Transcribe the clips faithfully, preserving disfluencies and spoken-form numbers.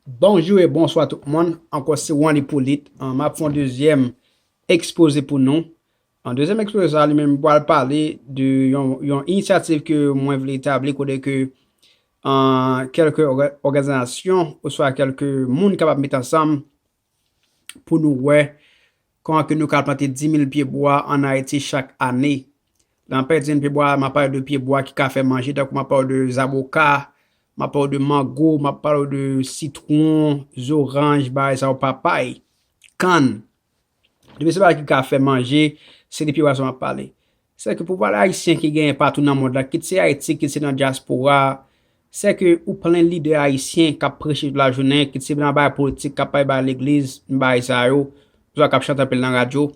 Bonjou e bonswa tout moun. Ankò se Wanly Polit. An, m ap fè yon dezyèm ekspoze pou nou. An, dezyèm ekspoze sa a, li menm pral pale de yon, yon inisyativ ke mwen vle etabli kote ke, an, kèlke òga-, òganizasyon oswa kèlke moun kapab met ansanm pou nou wè kòman ke nou ka plante dis mil pye bwa ann Ayiti chak ane. Lè m ap pale dis mil pye bwa, m ap pale de pye bwa ki ka fè manje, tankou m ap pale de zaboka, m ap pale de mango, m ap pale de sitwon, zoranj, bagay sa yo, papay, kann. Depi se bagay ki ka fè manje, se de pye bwa sa m ap pale. Se ke pou pale ayisyen ki genyen patou nan mond lan, kit se Ayiti, kit se nan dyaspora, se ke ou plen lidè ayisyen k ap preche tout lajounen, kit se nan bagay politik, k ap pale bagay legliz, bagay sa yo, oswa k ap chante anpil nan radyo.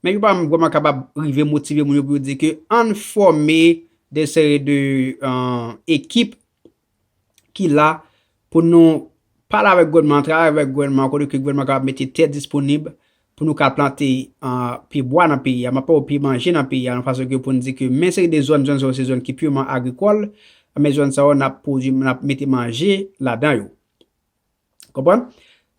Men yo pa vrèman kapab rive motive moun yo pou yo di ke ann fòme de seri de, euh, ekip ki la pou nou pale avèk gouvènman, travay avèk gouvènman, kote ke gouvènman kapab mete tè disponib pou nou ka plante, ah, pye bwa nan peyi a, m ap pale pye manje nan peyi a, nan fason ke pou n di ke men seri de zòn, zòn sa yo se zòn ki piman agrikòl, men zòn sa yo n ap pwodui, n ap mete manje ladan yo. Konprann?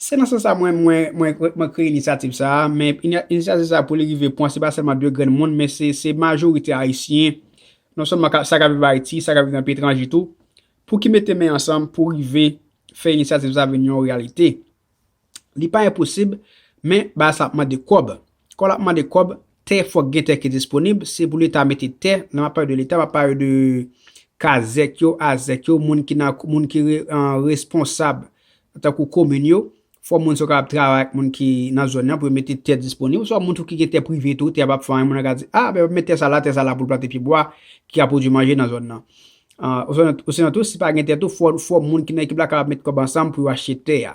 Se nan sans sa mwen, mwen, mwen, mwen kreye inisyativ sa a, men ini-, inisyativ sa a pou li rive pran, se pa sèlman de grenn moun, men se, se majorite ayisyen, non sèlman ka, sa k ap viv Ayiti, sa k ap viv nan peyi etranje tou, pou ki mete men ansanm pou rive fè inisyativ sa a vin yon reyalite. Li pa enposib, men bagay sa ap mande kòb. Kòb la ap mande kòb, tè, fòk gen tè ki disponib, se pou Leta mete tè, lè m ap pale de Leta, m ap pale de kazèk yo, azèk yo, moun ki nan, moun ki re-, an, responsab, tankou komin yo, fò moun sa yo kapab travay ak moun ki nan zòn nan pou yo mete tè disponib, oswa moun tou ki gen tè prive tou, tè a p ap fè anyen, moun nan ka di, a, ben, mete tè sa la, tè sa la pou l plante pye bwa, ki ka pwodui manje nan zòn nan. Ah, osinon tou, si pa gen tè tou, fò, fò moun ki nan ekip la kapab met kòb ansanm pou yo achte tè a.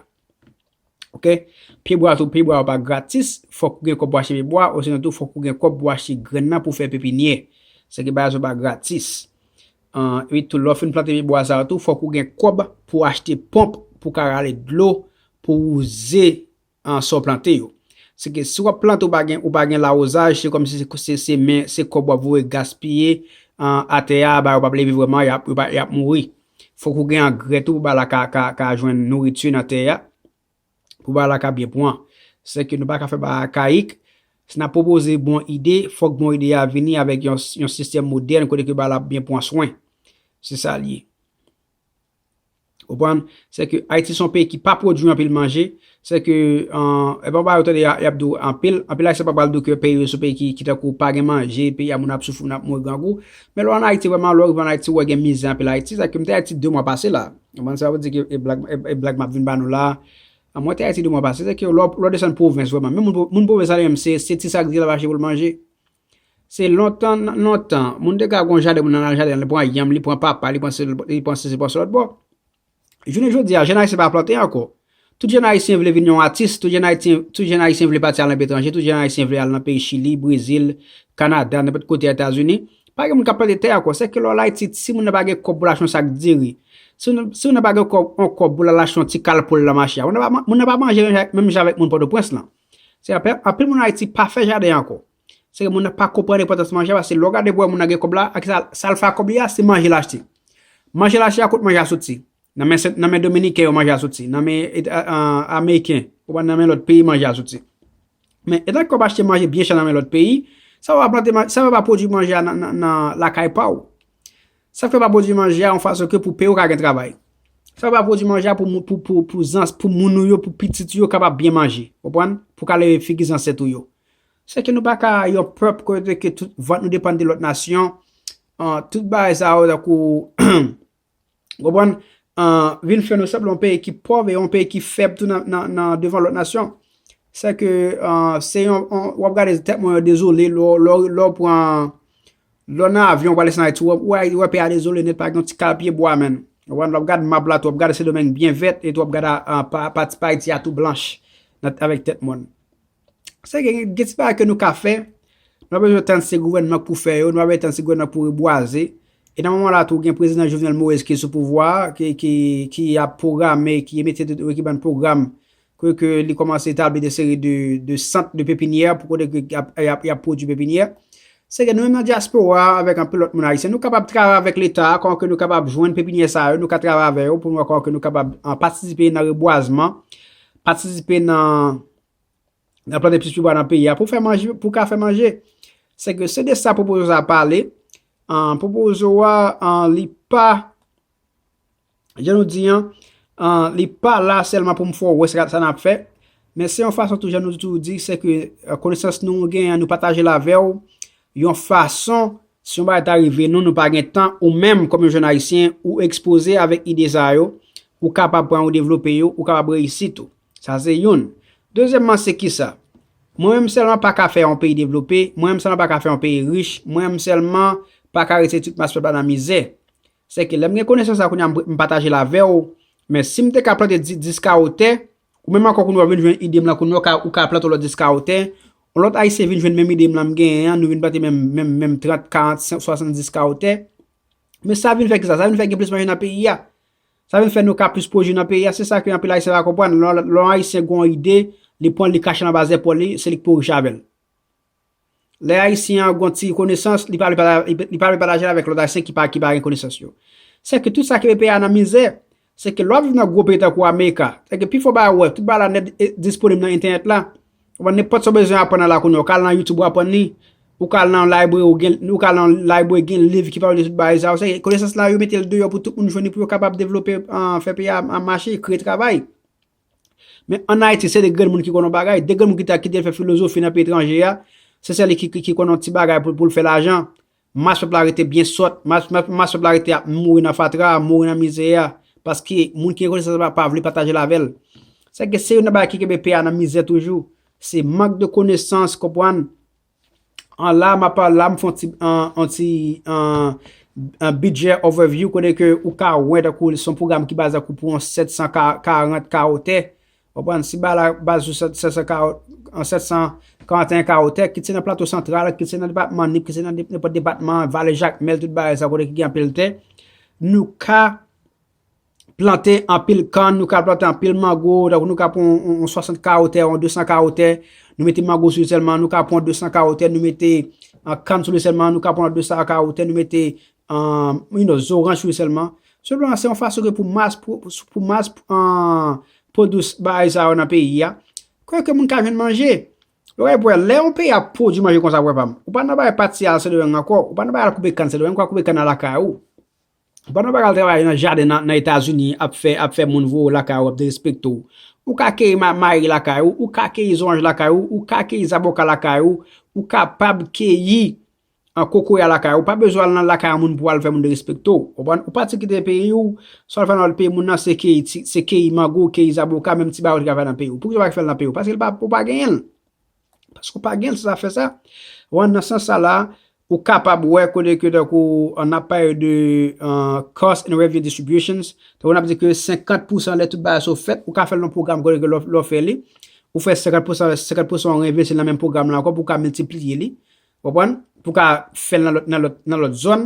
Oke? Pye bwa tou, pye bwa yo pa gratis, fòk ou gen kòb pou achte pye bwa, osinon tou, fòk ou gen kòb pou achte grenn nan pou fè pepinyè. Se ke bagay sa yo pa gratis. Ah, epi tou, lè w fin plante pye bwa sa yo tou, fòk ou gen kòb pou achte ponp pou ka rale dlo, pou wouze, ah, sa w plante yo. Se ke si w ap plante, ou pa gen, ou pa gen lawozaj, se kòmsi se, se, se men, se kòb w ap voye gaspiye, ah, atè a, bagay yo p ap leve vrèman, y ap, y ap, y ap mouri. Fòk ou gen angrè tou pou bagay la ka, ka, ka jwenn nouriti nan tè a, pou bagay la ka byen pran. Se ke nou pa ka fè bagay akayik. Si n ap pwopoze bon ide, fòk bon ide a vini avèk yon, yon sistèm modèn kote ke bagay la ap byen pran swen. Se sa l ye. Konprann? Se ke Ayiti se yon peyi ki pa pwodui anpil manje. Se ke, euh, e pa bagay ou tande y a, y ap di w anpil, anpil Ayisyen pa pral di w ke peyi yo se yon peyi ki, ki tankou pa gen manje, peyi a moun ap soufri, moun ap mouri grangou. Men lè w ann Ayiti vrèman, lè w rive ann Ayiti, ou wè gen mizè anpil Ayiti. Sa ke m te Ayiti de mwa pase la. Konprann? Sa vle di ke e blag, e, e blag m ap vin ba nou la. Mwen te Ayiti de mwa pase, se ke lè w, lè w desann pwovens vrèman. Men moun, moun pwovens la li menm, se, se ti sa k di l ap achte pou l manje. Se lontan, lontan, moun te ka gon jaden, moun nan nan jaden, li pran yanm, li pran papay, li pran se, li pran se, se pran se lòt bò. Jounen jodi a, jèn ayisyen pa plante ankò. Tout jèn ayisyen vle vin yon atis, tout jèn ayisyen, tout jèn ayisyen vle pati al nan peyi etranje, tout jèn ayisyen vle al nan peyi Chili, Brezil, Kanada, nenpòt kote Etazini. Pa gen moun k ap plante tè ankò. Se ke lè w al Ayiti, si moun nan pa gen kòb pou l achte yon sak diri, si moun, si moun nan pa gen kòb, yon kòb pou l al achte yon ti kal pou l nan mache a, moun nan pa, moun nan pa manje menm jan, menm jan avèk moun Pòtoprens lan. Se anpil, anpil moun Ayiti pa fè jaden ankò. Se ke moun nan pa konprann enpòtans manje a, paske lè w gade pou wè moun nan gen kòb la, ak sa, sa l fè ak kòb li a, se manje l achte. Manje l achte a, kot manje a soti? Nan men, nan men Dominiken yo manje a soti, nan men, e, a, a, Ameriken, ou pa nan men lòt peyi manje a soti. Men, etan kòb achte manje byen chè nan men lòt peyi, sa w pa plante, sa w pa pwodui manje a nan, nan, nan lakay pa w. Sa k fè pa pwodui manje a yon fason ke pou peyi w ka gen travay. Sa w pa pwodui manje a pou, pou, pou, pou zans, pou moun ou yo, pou pitit ou yo kapab byen manje. Konprann? Pou ka leve figi zansèt ou yo. Se ke nou pa ka yon pèp kote ke tout vant nou depann de lòt nasyon. Ah, tout bagay sa yo, tankou, konprann? Ah, vin fè nou sanble yon peyi ki pòv e yon peyi ki fèb tou nan, nan, nan devan lòt nasyon. Se ke, ah, se yon, yon, w ap gade tèt mwen yo dezole, lè w, lè w, lè w pran, lè w nan avyon, w pral desann Ayiti, w, w, w wè peyi a dezole nèt, pa gen yon ti kal pye bwa, menn. W ap gade map la tou, w ap gade Sendomeng byen vèt, e tou w ap gade, ah, pa, pati pa Ayiti a tou blanch, nan, avèk tèt mòn. Se gen, gen ti bagay ke nou ka fè. Nou pa bezwen tann se gouvènman k pou fè yo, nou pa bezwen tann se gouvènman k pou rebwaze. E nan moman la tou, gen prezidan Jovenel Moïse ki sou pouvwa a, ki, ki, ki ap pwograme, ki mete tout ekipman pwogram, ke, ke li kòmanse etabli de seri de, de sant de pepinyè pou kote ke y ap, y ap, y ap pwodui pepinyè. Se ke nou menm nan dyaspora a, avèk anpil lòt moun ayisyen, nou kapab travay avèk Leta a, kòman ke nou kapab jwenn pepinyè sa yo, nou ka travay avè yo pou nou wè kòman ke nou kapab, ah, patisipe nan rebwazman, patisipe nan, nan plante plis pyebwa nan peyi a, pou fè manje, pou ka fè manje. Se ke se de sa pwopozo sa a pale. Ah, pwopozo a, ah, li pa, jan nou di an, ah, li pa la sèlman pou m fè w wè sa, sa n ap fè, men se yon fason tou, jan nou toujou di, se ke, ah, konesans nou genyen an, nou pataje l avè w, yon fason, si yon bagay ta rive nou, nou pa gen tan, ou menm, kòm yon jèn ayisyen, ou ekspoze avèk ide sa yo, ou kapab pran yo, devlope yo, ou kapab reyisi tou. Sa se youn. Dezyèmman, se kisa? Mwen menm sèlman pa ka fè yon peyi devlope, mwen menm sèlman pa ka fè yon peyi rich, mwen menm sèlman pa ka rete tout mas pèp la nan mizè. Se ke lè m gen konesans sa kounye a, m, m pataje l avè w, men si m te ka plante di-, dis kawo tè, ou menm ankò kounye a w vin jwenn ide m lan kounye a, ou ka, ou ka plante yon lòt dis kawo tè, yon lòt ayisyen vin jwenn menm ide m lan m genyen an, nou vin plante menm, menm, menm trant, karant, swasanndiz kawo tè. Men sa vin fè kisa? Sa vin fè gen plis manje nan peyi a. Sa vin fè nou ka plis pwodui nan peyi a. Se sa ke anpil ayisyen pa konprann. Lè, lè yon ayisyen gen yon ide, li pran l, li kache l anba zèpòl li, se li k pi rich avè l. Lè ayisyen an gen yon ti konesans, li pa vle pata-, li, li pa vle pataje l avèk lòt ayisyen ki pa, ki pa gen konesans yo. Se ke tout sa ki met peyi a nan mizè, se ke lè w ap viv nan gwo peyi tankou Amerika, se ke pifò bagay ou wè, tout bagay la nèt e disponib nan entènèt la. Ou konprann, nenpòt sa w bezwen aprann la kounye a, ou ka al nan YouTube ou aprann li, ou ka al nan library ou gen, ou ka al nan library gen liv ki pale de tout bagay sa yo. Se konesans la yo mete l deyò pou tout moun jwenn li, pou yo kapab devlope, ah, fè peyi a, ah, mache, kreye travay. Men ann Ayiti, se de grenn moun ki konn yon bagay, de grenn moun ki te, ki te fè filozofi nan peyi etranje a, se sèl li ki, ki, ki konn yon ti bagay pou, pou l fè lajan. Mas pèp la rete byen sòt, mas, mas, mas pèp la rete ap mouri nan fatra, mouri nan mizè a, paske moun ki gen konesans la pa vle pataje l avè l. Se ke se youn nan bagay ki kenbe peyi a nan mizè toujou. Se mank de konesans, konprann? An la, m ap pale la, m fè yon ti, an, yon ti, an, an bidjè overview, kote ke ou ka wè tankou se yon pwogram ki baze tankou pou yon sèt san karant kawo tè. Konprann? Si bagay la baze sou sèt san kawo, an sèt san karanteyen kawo tè, kit se nan Plato Santral, kit se nan depatman Nip, kit se nan de-, nenpòt depatman, Vale Jakmèl, tout bagay sa kote ki gen anpil tè, nou ka plante anpil kann, nou ka plante anpil mango, tankou nou ka pran yon, yon, yon swasant kawo tè, yon de san kawo tè, nou mete mango sou li sèlman, nou ka pran de san kawo tè, nou mete, ah, kann sou li sèlman, nou ka pran de san kawo tè, nou mete, ah, you know, zoranj sou li sèlman. Senpleman, se yon fason ke pou mas, pou, pou mas, ah, pwodui bagay sa yo nan peyi a. Kwè ke moun ka jwenn manje. Yo wè, lè yon peyi ap pwodui manje konsa, frè pa m, ou pa nan bagay pati al Sendomeng ankò, ou pa nan bagay al koupe kann Sendomeng, ou ka koupe kann nan lakay ou. Ou pa nan bagay al travay nan jaden nan, nan Etazini, ap fè, ap fè moun voye w lakay ou, ap derespekte w. Ou ka keyi ma-, mayi lakay ou, ou ka keyi zoranj lakay ou, ou ka keyi zaboka lakay ou, ou kapab keyi an kokoya lakay ou. Ou pa bezwen al nan lakay yon moun pou al fè moun derespekte w. Ou konprann? Ou pati kite peyi w, sa w al fè nan lòt peyi moun nan, se keyi ti, se keyi mango, keyi zaboka, menm ti bagay ou te ka fè nan peyi w. Poukisa w pa ka fè l nan peyi w? Paske l pa, ou pa genyen l. Paske w pa gen sa fè sa. Ou konprann, nan sans sa la, ou kapab wè kote ke tankou, an ap pale de, euh, cost and revenue distributions. Tankou n ap di ke senkant pousan lè tout bagay sa yo fèt, ou ka fè l nan pwogram kote ke lè w, lè w fè li, ou fè senkant pousan, senkant pousan ou reinvesti nan menm pwogram lan ankò pou w ka miltipliye li. Ou konprann? Pou w ka fè l nan lòt, nan lòt, nan lòt zòn.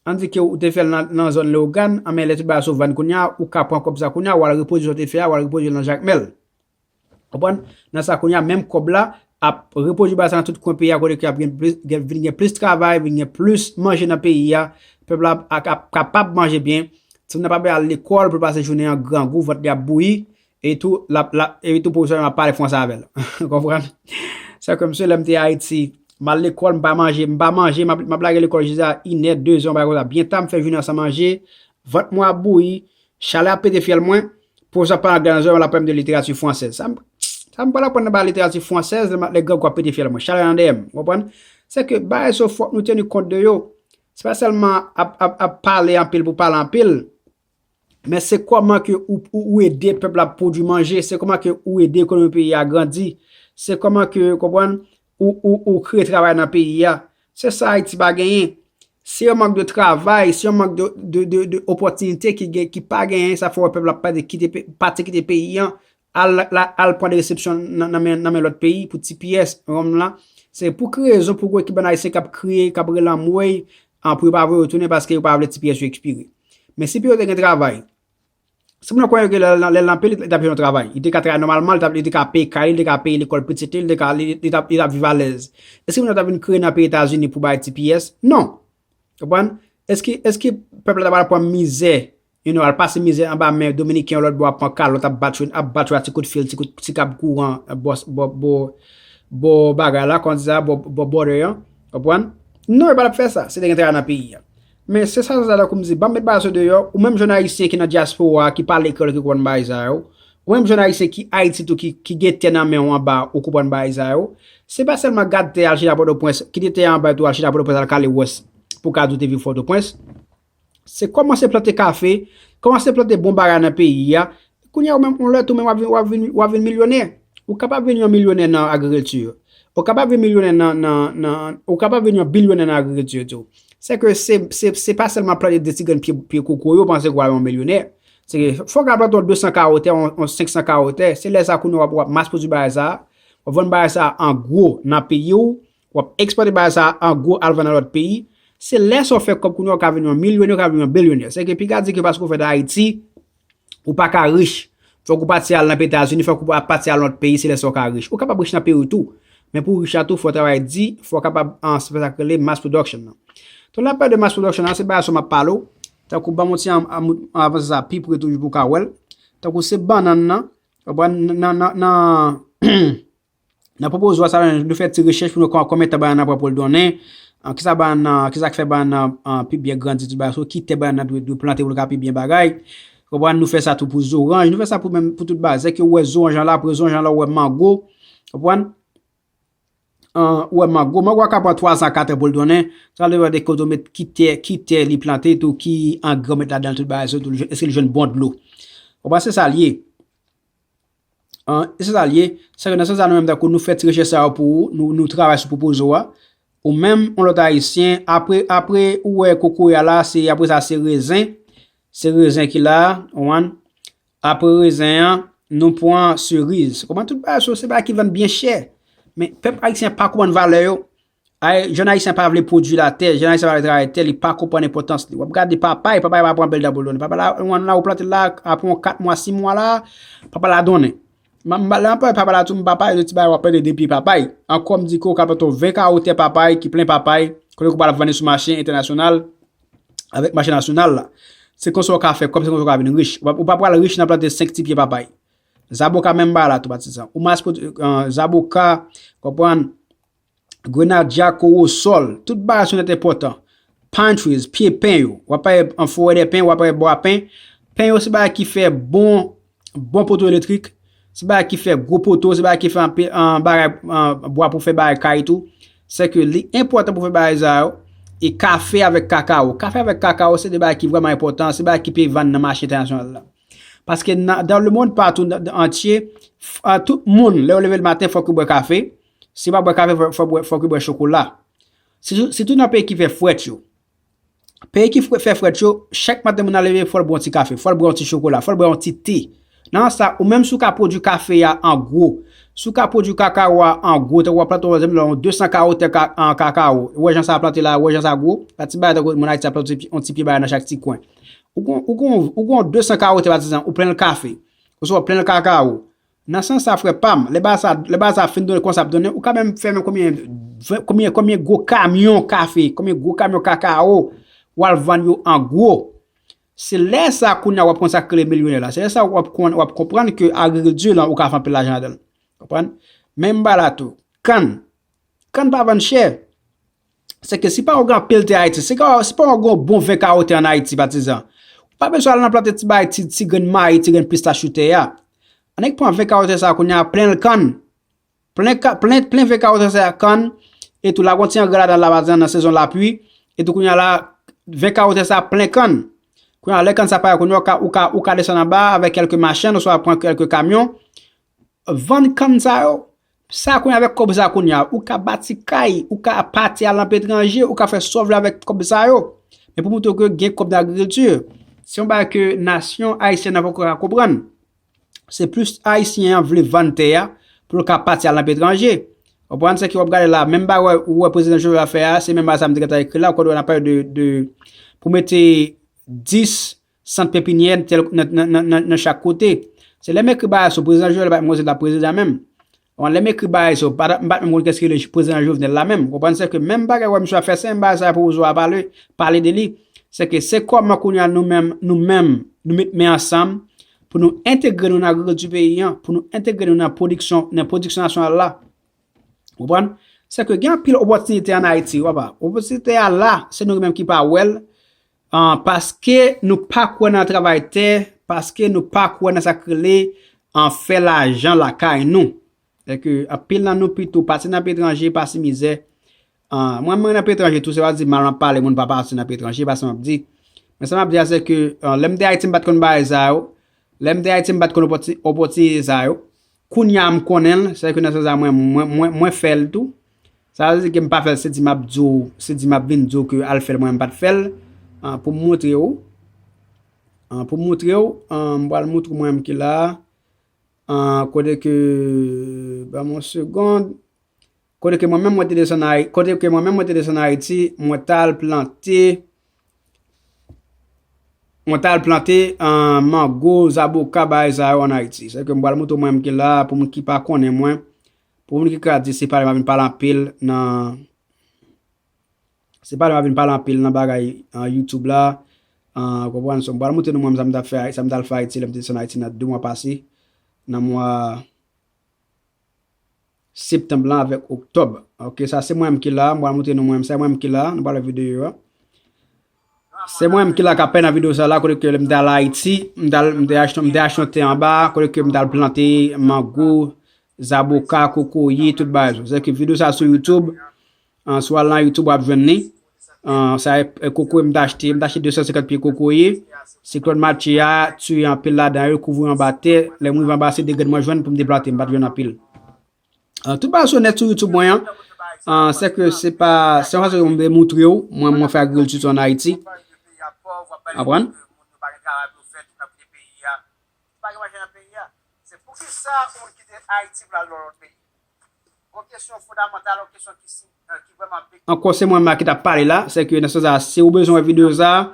Ann di ke ou te fè l nan, nan zòn Leyogàn, anben lè tout bagay sa yo vann kounye a, ou ka pran kòb sa kounye a, w al repwodui sa w te fè a, w al repwodui l nan Jakmèl. Konprann? Nan sa kounye a, menm kòb la ap repwodui bagay sa nan tout kwen peyi a, kote ke ap gen plis, gen, vin gen plis travay, vin gen plis manje nan peyi a. Pèp la ap, ap, ap kapab manje byen. Timoun nan pa bezwen al lekòl pou l pase jounen an grangou, vant li ap bouyi. E tou, l ap, l ap, e tou, pwofesè a ap pale franse avè l. Konprann? Sa ke m se lè m te Ayiti, m al lekòl, m pa manje, m pa manje, m ap, m ap lage lekòl jiska inè, dezè, yon bagay konsa. Byen ta, m fè jounen an san manje, vant mwen ap bouyi, chalè ap pete fyèl mwen, pwofesè ap pale anglè nan zòrèy mwen, l ap pale m de literati fransèz. Sa m, sa m pral aprann nan bagay literati fransèz, lè m, lè grangou ap pete fyèl mwen, chalè nan dèyè m, w konprann? Se ke bagay sa yo fòk nou teni kont de yo. Se pa sèlman ap, ap, ap pale anpil pou pale anpil, men se kòman ke ou, ou, ou ede pèp la pwodui manje, se kòman ke ou ede ekonomi peyi a grandi, se kòman ke, konprann, ou, ou, ou kreye travay nan peyi a. Se sa Ayiti pa genyen. Se yon mank de travay, se yon mank de, de, de, de opòtinite ki gen, ki pa genyen, sa fè w wè pèp la pati kite pe-, pati kite peyi an, al, la, al pran de resepsyon nan, nan men, nan men lòt peyi pou ti pyès, ronm lan. Se pou ki rezon, pou gwo ekip bann Ayisyen k ap kriye, k ap rele anmwey, an, pou yo pa voye yo tounen paske yo pa vle ti pyès yo ekspire. Men si peyi yo te gen travay, Si moun nan konnen ke lè l nan pil, li t ap jwenn yon travay. Li te ka travay nòmalman, li t ap, li te ka peye kay li, li te ka peye lekòl pitit li, li te ka, li, li t ap, li t ap viv alèz. Èske moun nan t ap vin kreye nan peyi Etazini pou bay T P S? Non. Konprann? Èske, èske pèp la ta pral pran mizè, you know, al pase mizè anba men Dominiken yo lòt bò, ap pran kalòt, ap bat yo, ap bat yo a ti kout fil, ti kout, ti kab kouran, bò, bò, bò, bò bagay la, kòman di sa, bò, bò border an? Konprann? Non, yo pa t ap fè sa, si te gen travay nan peyi a. Men se sa, sa, sa, tankou m di, ban m met bagay sa deyò, ou menm jèn ayisyen ki nan dyaspora, ki pale kreyòl, ki konprann bagay sa yo, ou menm jèn ayisyen ki Ayiti tou, ki, ki gen tè nan men w anba, ou konprann bagay sa yo, se pa sèlman gad tè, al chita Pòtoprens, kite tè a anba tou, al chita Pòtoprens, al kale wès, pou w ka di w te viv Pòtoprens. Se kòmanse plante kafe, kòmanse plante bon bagay nan peyi a. Kounye a, ou menm, yon lè tou, menm w ap vin, w ap vin, w ap vin milyonè. Ou kapab vin yon milyonè nan agrikilti. Ou kapab vin milyonè nan, nan, nan, ou kapab vin yon bilyonè nan agrikilti tou. Se ke se, se, se pa sèlman plante de ti grenn pye, pye koko yo, panse ke w ap yon milyonè. Se ke fòk w al plante yon de san kawo tè, yon, yon senk san kawo tè. Se lè sa kounye a w ap, w ap mas pwodui bagay sa a. W ap vann bagay sa a an gwo nan peyi w. W ap ekspòte bagay sa a an gwo al vann nan lòt peyi. Se lè sa w fè kòb kounye a w ka vin yon milyonè, w ka vin yon bilyonè. Se ke piga di ke paske w fèt Ayiti, ou pa ka rich. Fòk ou pati al nan peyi Etazini, fòk ou pa-, pati al lòt peyi, se lè sa w ka rich. Ou kapab rich nan peyi w tou. Men pou w rich la tou, fò w travay di, fò w kapab, an, se sa k rele mass production nan. Ton la pè de mass production nan, se bagay sa m ap pale w. Tankou ban m yon ti an-, an-, avanse sa pi pre toujou pou w ka wè l. Tankou se bannann nan, w konprann, nan, nan, nan, nan pwopoze w a sa, nou fè ti rechèch pou nou konn konbyen tan bannann nan pran pou l donnen, an, kisa bannann nan, kisa k fè bannann nan, an, pi byen grandi, tout bagay, sou ki tè bannann nan dwe, dwe plante pou l ka pi byen bagay. Konprann, nou fè sa tou pou zoranj, nou fè sa pou menm, pou tout bagay. Se ke ou wè zoranj lan la, apre zoranj lan la, ou wè mango, konprann? An, ou wè mango, mango a ka pran twa zan, kat an pou l donnen, sa vle di kote w met ki tè, ki tè li plante tou, ki angrè w met ladan l, tout bagay, sa tou, èske l jwenn bon dlo. Konprann, se sa l ye. An, e se sa l ye. Se ke nan sans sa, nou menm, tankou nou fè ti rechèch sa yo pou ou, nou, nou travay sou pwopoze w a. Ou menm, yon lòt ayisyen, apre, apre ou wè kokoye a la, se, apre sa, se rezen. Se rezen ki la, ou konprann? Apre rezen an, nou pran seriz. Konprann? Tout bagay sa yo, se bagay ki vann byen chè. Men pèp ayisyen pa konprann valè yo. Ay, jèn ayisyen pa vle pwodui latè, jèn ayisyen pa vle travay tè, li pa konprann enpòtans li. W ap gade papay, papay pa pran bèl dan pou l donnen. Papay la, ou la, ou plante l la, apre yon kat mwa, sis mwa la, papay la donnen. M, m, lè m pale papay la tou, m pa pale de ti bagay w ap plante de pye papay. Ankò m di ke w ka plante yon ven kawo tè papay, ki plen papay, kote ke w pral vann li sou mache entènasyonal, avèk mache nasyonal la. Se konsa w ka fè kòb, se konsa w ka vin rich. Ou pa, ou pa pral rich nan plante senk ti pye papay. Zaboka menm bagay la tou, patizan. Ou mas, zaboka, konprann, grenadya, kowosòl, tout bagay sa yo nèt enpòtan. Pine trees, pye pen yo. W ap pale an forè de pen, w ap pale bwa pen. Pen yo se bagay ki fè bon, bon poto elektrik. Se bagay ki fè gwo poto, se bagay ki fè anpil, an, bagay, an, bwa pou fè bagay kay tou. Se ke li enpòtan pou fè bagay sa yo. E kafe avèk kakawo. Kafe avèk kakawo se de bagay ki vrèman enpòtan, se bagay ki pe vann nan mache entènasyonal la. Paske nan, dans le monde, patou, nan, nan antye, f-, a, tout moun, lè yo leve le maten, fòk yo bwè kafe. Si yo pa bwè kafe, fò, fò bwè, fòk yo bwè chokola. Sitou, sitou nan peyi ki fè frèt yo. Peyi ki fre-, fè frèt yo, chak maten moun nan leve, fò l bwè yon ti kafe, fò l bwè yon ti chokola, fò l bwè yon ti te. Nan sa, ou menm si w ka pwodui kafe a an gwo, si w ka pwodui kakawo a an gwo, tankou w ap plante yon, yon de san kawo tè ka-, an kakawo, ou wè jan sa plante la, ou wè jan sa gwo, pa ti bagay tankou moun Ayiti ap plante yon ti pye bagay nan chak ti kwen. Ou gon, ou gon, ou gon de san kawo tè patizan, ou plen l kafe, oswa w plen l kakawo. Nan sans sa, frè pa m, lè bagay sa, lè bagay sa fin donnen konsa ap donnen, ou ka menm fè menm konbyen, konbyen, konbyen gwo kamyon kafe, konbyen gwo kamyon kakawo, w al vann yo an gwo. Se lè sa kounye a w ap konn sa k rele milyonè la. Se lè sa w ap konn, w ap konprann ke agrikilti lan, ou ka fè anpil lajan ladan l. Konprann? Menm bagay la tou. Kann. Kann pa vann chè. Se ke si pa w gen anpil tè Ayiti, si pa, si pa w gen yon bon ven kawo tè ann Ayiti, patizan, ou pa bezwen al nan plante ti bagay, ti, ti grenn mayi, ti grenn pistach sou tè a. Annik pran ven kawo tè sa a kounye a, plen l kann. Plen ka-, plen, plen ven kawo tè sa a kann, e tou lage yon ti angrè ladan l la, patizan, nan sezon lapli, e tou kounye a la, ven kawo tè sa a plen kann. Kounye a, lè kann sa pare, kounye a, ou ka, ou ka, ou ka desann anba avèk kèlke machann, oswa pran kèlke kamyon, vann kann sa yo. Sa kounye a, avèk kòb sa kounye a, ou ka bati kay, ou ka pati al nan peyi etranje, ou ka fè sa w vle avèk kòb sa yo. Men pou montre w ke gen kòb nan agrikilti, se yon bagay ke nasyon ayisyèn nan poko ka konprann. Se plis ayisyen an vle vann tè a pou l ka pati al nan peyi etranje. Konprann? Se ke w ap gade la, menm bagay ou wè prezidan Jovenel ap fè a, se menm bagay sa m te gentan ekri la, ou konn wè n ap pale de, de, pou mete dis sant pepinyè nan, nan, nan, nan, nan chak kote. Se lè m ekri bagay sou prezidan Jovenel, pa t menm kote l t ap prezidan menm. Bon, lè m ekri bagay sou, pa t, m pa t menm konn kiyès ki rele prezidan Jovenel la menm. Ou konprann? Se ke menm bagay wè misye ap fè, se menm bagay sa pwopozwa a pale, pale de li. Se ke se kòman kounye a nou menm, nou menm, nou met men ansanm pou nou entegre nou nan agrikilti peyi an, pou nou entegre nou nan pwodiksyon, nan pwodiksyon nasyonal la. Ou konprann? Se ke gen anpil opòtinite ann Ayiti, papa. Opòtinite a la, se nou menm ki pa wè l, ah, paske nou pa kwè nan travay tè, paske nou pa kwè nan sa k rele, ah, fè lajan lakay nou. Se ke anpil nan nou pito pati nan peyi etranje, pase mizè. Ah, mwen, mwen nan peyi etranje tou, se pa di mal m ap pale, moun pa pase nan peyi etranje, pa sa m ap di. Men sa m ap di a, se ke, ah, lè m te Ayiti, m pa t konn bagay sa yo. Lè m te Ayiti, m pa t konn opòti-, opòtinite sa yo. Kounye a m konnen l, se ke nan sans sa mwen, mwen, mwen, mwen fè l tou. Sa vle di ke m pa fè l, se di m ap di w, se di m ap vin di w ke al fè l, mwen m pa t fè l. Ah, pou m montre w. Ah, pou m montre w, ah, m pral montre w mwen menm ki la. Ah, kote ke, ban m yon segond. Kote ke mwen menm mwen te desann Ayi-, kote ke mwen menm mwen te desann Ayiti, mwen t al plante, mwen t al plante, ah, mango, zaboka, bagay sa yo ann Ayiti. Se ke m pral montre w mwen menm ki la, pou moun ki pa konnen mwen, pou moun ki ka di se pale m ap vin pale anpil nan, se pale m ap vin pale anpil nan bagay, ah, YouTube la, ah, konprann? So, m pral montre nou mwen menm sa m t ap fè, sa m t al fè Ayiti, lè m te desann Ayiti nan de mwa pase, nan mwa septanm lan avèk oktòb. Ok, sa se mwen menm ki la, m pral montre nou mwen menm, se mwen menm ki la, nou pral wè videyo a. Se mwen menm ki la k ap pale nan videyo sa la, kote ke lè m te al Ayiti, m t al, m te achte, m te achte yon tè anba, kote ke m t al plante mango, zaboka, kokoye, tout bagay sa. Se ke videyo sa sou YouTube, ah, si w al nan YouTube, w ap jwenn li. Ah, sa e, e kokoye m t achte, m t achte de san senkant pye kokoye. Siklòn Matye a tiye anpil ladan yo, kouvri yo anba tè. Lè m rive anba, se de grenn mwen jwenn pou m te plante, m pa t jwenn anpil. Ah, tout bagay sou nèt sou YouTube mwen an. Ah, se ke se pa, se yon fason ke mwen vle montre w, mwen, mwen fè agrikilti tou ann Ayiti. Konprann? Ankò, se mwen menm la ki t ap pale la, se ke nan sans sa, si ou bezwen wè videyo sa,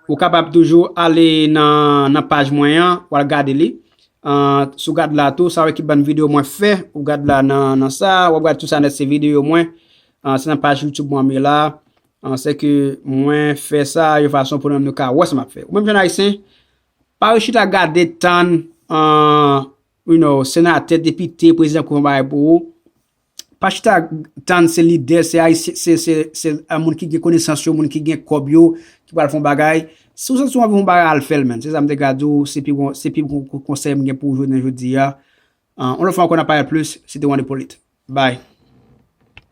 ou kapab toujou ale nan, nan paj mwen an, w al gade li. Ah, si w gad la tou, sa w wè ki bann videyo mwen fè, ou gad la nan, nan sa, w ap gade tout sa nèt se videyo mwen. Ah, se nan paj YouTube mwen m ye la. Ah, se ke mwen fè sa yon fason pou nou menm nou ka wè sa m ap fè. Ou menm jèn ayisyen, pa ret chita gade tann, ah, you know, senatè, depite, prezidan ki fè yon bagay pou ou. Pa chita tann se lidè, se ayisyen, se, se, se, ah, moun ki gen konesans yo, moun ki gen kòb yo, ki pral fè yon bagay. Si w santi w anvi fè yon bagay, al fè l, man. Se sa m te ka di w, se pi bon, se pi bon konsèy m gen pou w jounen jodi a. Ah, yon lòt fwa ankò, n ap pale plis, se te Wande Polit. Bye.